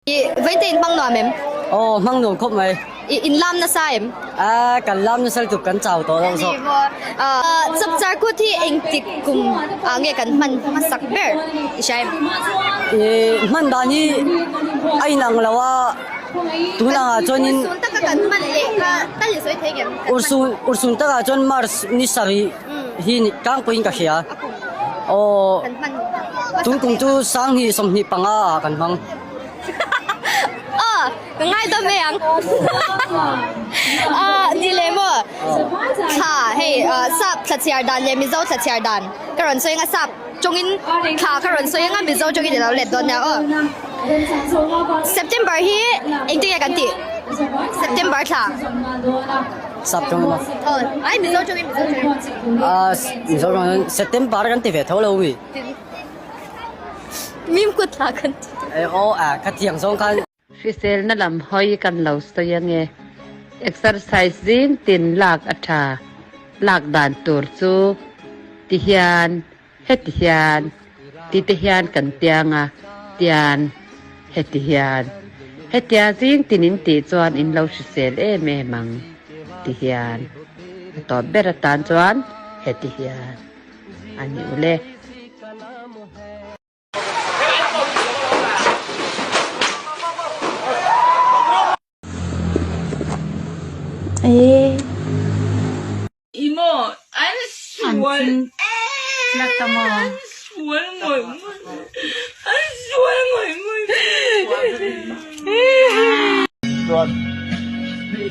I vainte in hmang nuam em? Aw, hmang nuam khawp mai. I in lam nasa em? A, kan lam nasa lutuk kan chau tawh lo zawk. Chapchar kut hi engtik kum ah nge kan hman hmasak ber i hria em? I hman dan hi a inang lo a, tun angah chuanin. Urhsun taka kan hman leh kha tal i sawi thei ngem? Urhsun, urhsun takah chuan March ni sarih hi tlangpuiin ka hria. Aw, tun kum chu sanghnih 25 ah kan hmang. Aw, ka ngai dawn mai ang. Aw, ni leh maw? Thla, hei sap thla chhiar dan leh Mizo thla chhiar dan ka rawn sawi anga sap tawngin thla ka rawn sawi anga Mizo tawngin i lo let dawn nia aw. September hi engtin nge kan tih? September thla. Sap tawngin maw? Aw, ai Mizo tawngin Mizo tawngin. Ah, Mizo tawngin September kan ti ve tho lo mi. Mim kut thla kan ti. E aw a ka thiang zawng khan. Hriselna lam hawi kan lo sawi ange. Exercise zing tin lak a tha. Lak dan tur chu ti hian, heti hian, ti te hian kan piang a, tian, heti hian. Hetia zing tin in tih chuan in lo hrisel em em ang, ti hian. A tawp ber atan chuan heti hian. A ni ule.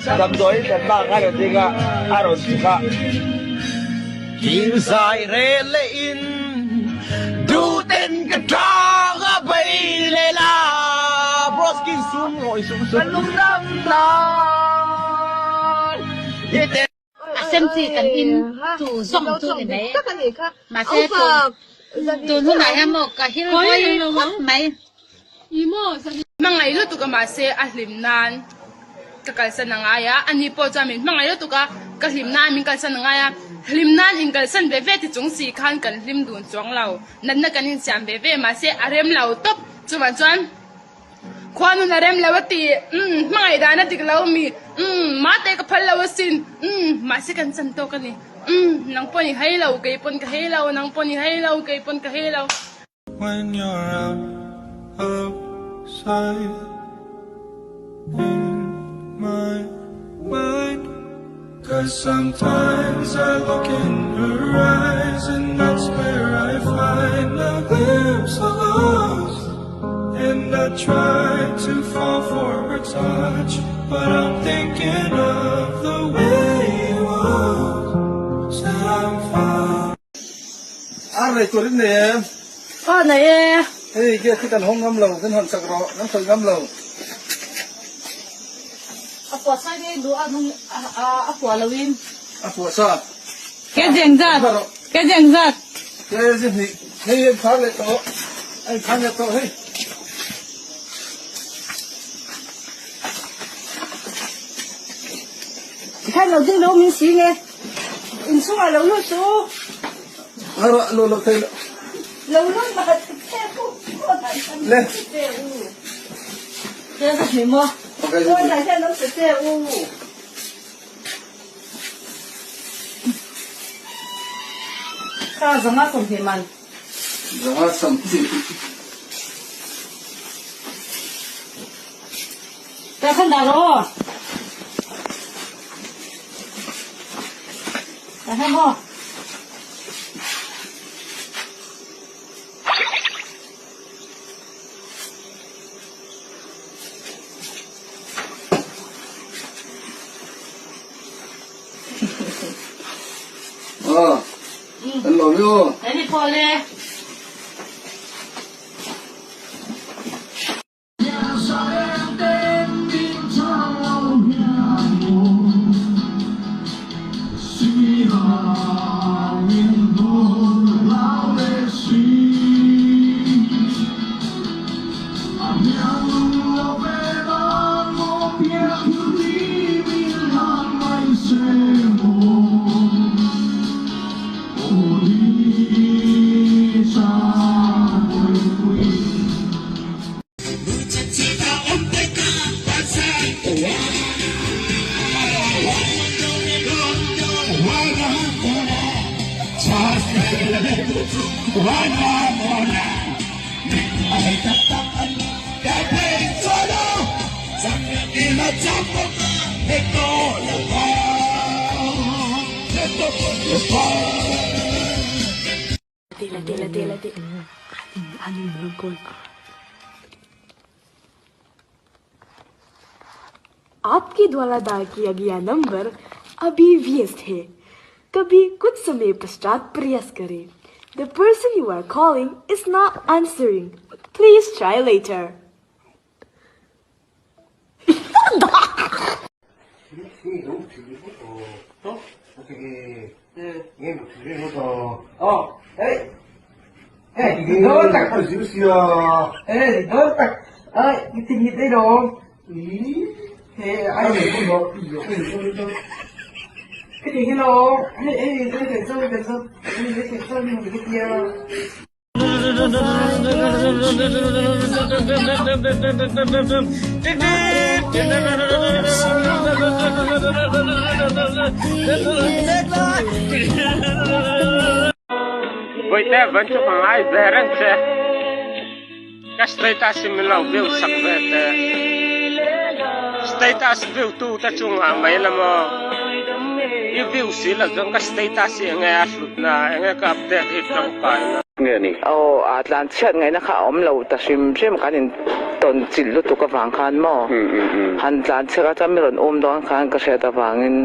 Chuan damdawi kan lak a rawn ding a, a rawn chhuk a. Thingzai rel leh in duhten ka tang a bei leh la Broskin sum rawih sum sum ka lungdam nan i te A sem chi kan in tu zawng chu ni mai. Mahse tun hunah hian maw ka hil hawi khawp mai. Hmangaih lutuk a mahse a hlim nan ka kalsan a ngai a, ani pawh chuan min hmangaih lutuk a, ka hlim nan min kalsan a ngai a, hlim nan inkalsan ve ve ti chung si khan kan hlim dun chuang lo, natna kan insiam ve ve mahse a rem lo tawp, chuvang chuan Khua nun a rem lo a ti, umm, hmangaih dan a dik lo mi, umm, mate ka phal lo asin, umm, mahse kan chan tawk a ni, umm, nang pawn i hei lo, kei pawn ka hei lo, nang pawn i hei lo, kei pawn ka hei lo. When you're out of sight in my mind Cause sometimes I look in her eyes And that's where I find a glimpse of us And I try to fall for her touch But I'm thinking of the way it was Said I'm fine Ar nei tur in nei em? Aw nei e. Hei gate hi kan hawng ngam lo, kan hawn sak rawh, kan khawih ngam lo. A puah sai dei duh a hnung a puah lo in. A puah sa. Ke zeng zat, ke zeng zat. Ke zi hnih, hei an khar leh tawh, a in khar leh tawh hei. Khan lo ding lo min si nge. Inchungah lo lut suh u. A rah lo lo thei lo. Lo lut mah ta che u. Le. Che u. Che ka hmu maw? Pawn ah hian awm ta che u. Kha zanga 20 man. Zanga 20. Ka khan dah rawh aw. Ka khan maw? Aw, kan lawm i aw. Kan i pawh le. आपके द्वारा डायल किया गया नंबर अभी व्यस्त है कभी कुछ समय पश्चात प्रयास करें The person you are calling is not answering. Please try later. Bawihte van chu ka ngai ve reng che. Ka status hi min lo view sak ve teh. Status view tu te chungah mai la maw? I view si lo chuan ka status hi enge a hlutna, enge ka update hi tangkaina. Nge ni? Aw, a tlan chhiat ngaihna kha a awm lo ta hrim hrim kan in tawn chilh lutuk avang khan maw? Han tlan chhiat a chuan mi rawn um dawn khan ka hriat avangin.